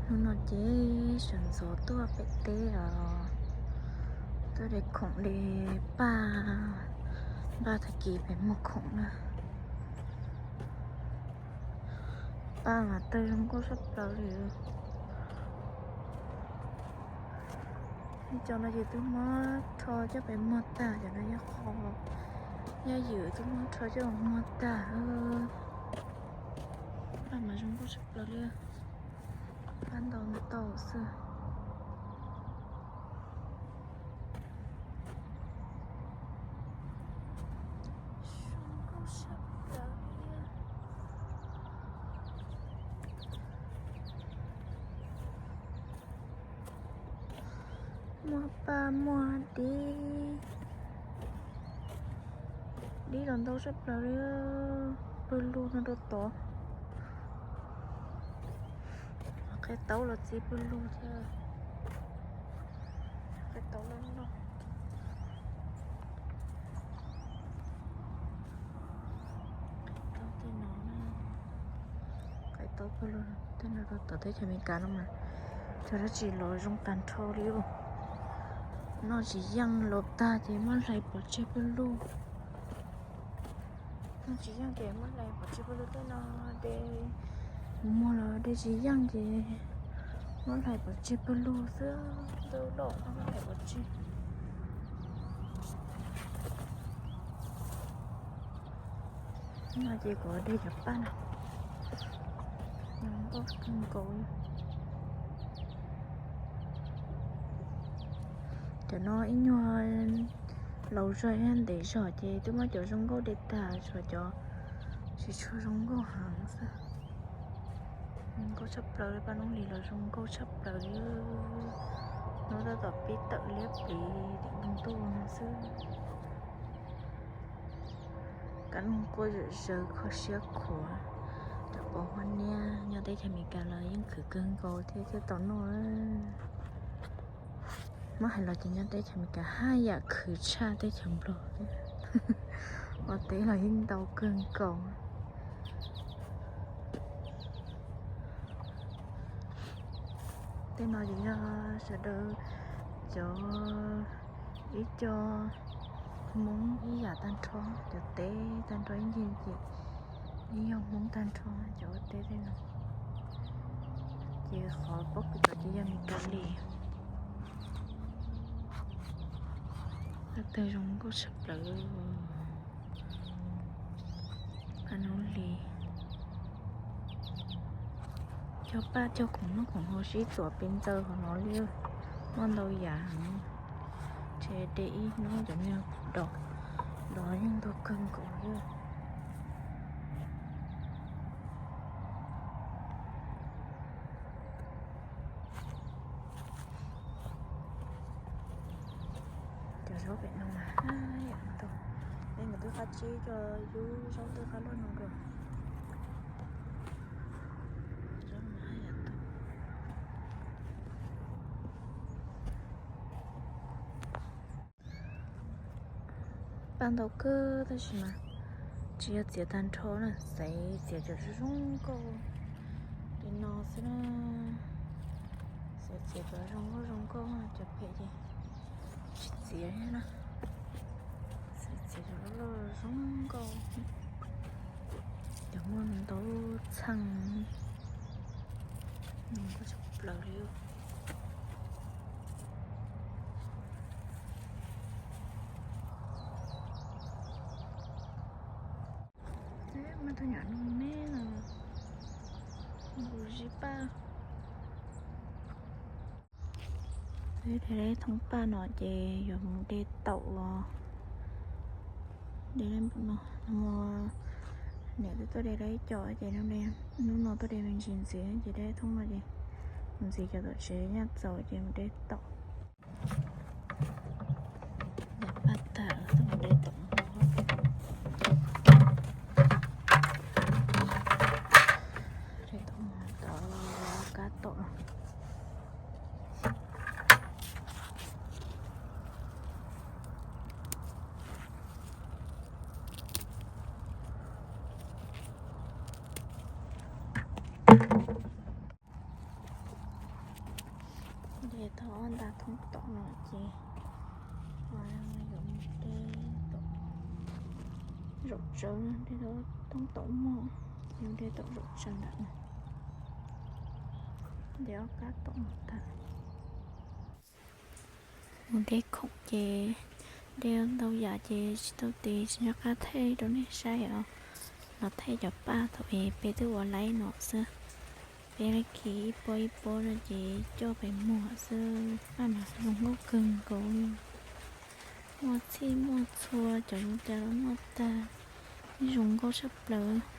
Hnub no ces sawv ntxov tuaj pem teb os, tuaj de khoom de paj, npaj tag kis pem muag khoom na. Paj mas tawg zoo nkauj sab plaws li. Cov no ces twb muab rho coj pem muag tag, cov no yog qhov, yog ywm twb muab rho coj muag tag. Paj mas zoo nkauj sab plaws li, paj ntau ntau xwb. Muaj paj muaj dib, dib los ntau sab plaws li. Pawg lug no rau tod. Qe taub los txiv pawg lug thiab. Qe taub loj loj. Tej no, qe taub pawg lug tej no rau tom teb chaws Amelikas no mas cov dab tsi los zoo tag nrho li. Noj tsis yeej los tag ces muab hlais pov tseg pawg lug. Noj tsis yeej ces muab hlais pov tseg pawg lug. Tej no de mus muag los de tsis yeej ces muab hlais pov tseg pawg lug xwb. Ntau loj muab hlais pov tseg. No ces kuv de cov paj na, zoo nkauj kawg nkaus li. Cov no ib nyuag laus zog ntev zog ces twb muab cov zoo nkauj de tag, tshuav cov tsis tshua zoo nkauj heev xwb. Zoo nkauj tshaj plaws li, paj noob hlis los zoo nkauj tshaj plaws li. Hnub tab tom pib tawm liab pliv tim ntuj no xwb. Kab noog quaj zawm zaws kho siab khuav. Cov pos huab niab nyob teb chaws Amelikas los yeej khwv kawg nkaus thiab thiaj tau noj. Muab hais los ces nyob teb chaws Amelikas haj yam khwv tshaj teb chaws Nplog. Ua teb los yeej ntau kawg nkaus. Tej no ces yog sawv daws cov ib co Hmoob ib yam tag nrho, cov teb tag nrho ib ncig ces yeej yog Hmoob tag nrho cov ua teb tej no. Ces qhov pob kws tod ces yog Meskas Lis. Paj tawg zoo nkauj tshaj plaws. Paj noob hlis. Cog paj cog khoom noj khoom haus sib txuas pes ntxaws qhov no li. Muaj ntau yam heev. Ces de ib hnub cov me nyuam dos, dos yeej ntau kawg nkaus li. Cov zaub pem no mas haj yam tau. Peb nkawd twb qab tsib cov yub zaub twb qab luaj no nkaus. Zaub no haj yam tau. Paj ntau kawg tab sis mas tsis yog txiav tag nrho na, xaiv txiav cov zoo zoo nkauj li no xwb na. Xaiv txiav cov zoo nkauj zoo nkauj, cov phem ces tsis txiav na. Xaiv txiav cov loj loj zoo nkauj. Cov muaj ntau txheej, nkauj tshaj plaws li. Muaj tus nyuam no me no, nkaus zib paj. Peb de leb thoob paj no ces yuav mus de taum os. De leb no, niam twb tuaj de leb co ces hnub no tuaj de me ntsis ntxiv ces de leb thoob no ces mus ntxiv cov tom tsev nyaj txaus ces mus de taum. Yam paj tag tuaj mus de taum. De taum, taum kab taum. Thov nta thoob tom no ces yuav de tom zaum tsawv, de thoob tom muag, yus de tom zaum tsawv ntawm no, de ob kab tom no tag. Mus de khoom ces de ntau yam ces tsis tau tis, tsis nco qab thaij rau nej saib os. Los thaij cov paj thaum es peb twb ua laib no xwb. Peb laib khi ib pob ib pob no ces coj pem muag xwb, paj mas zoo nkauj kawg nkaus li. Muaj txhij muaj txhua, cov zoo cas los muaj tag, zoo nkauj tshaj plaws.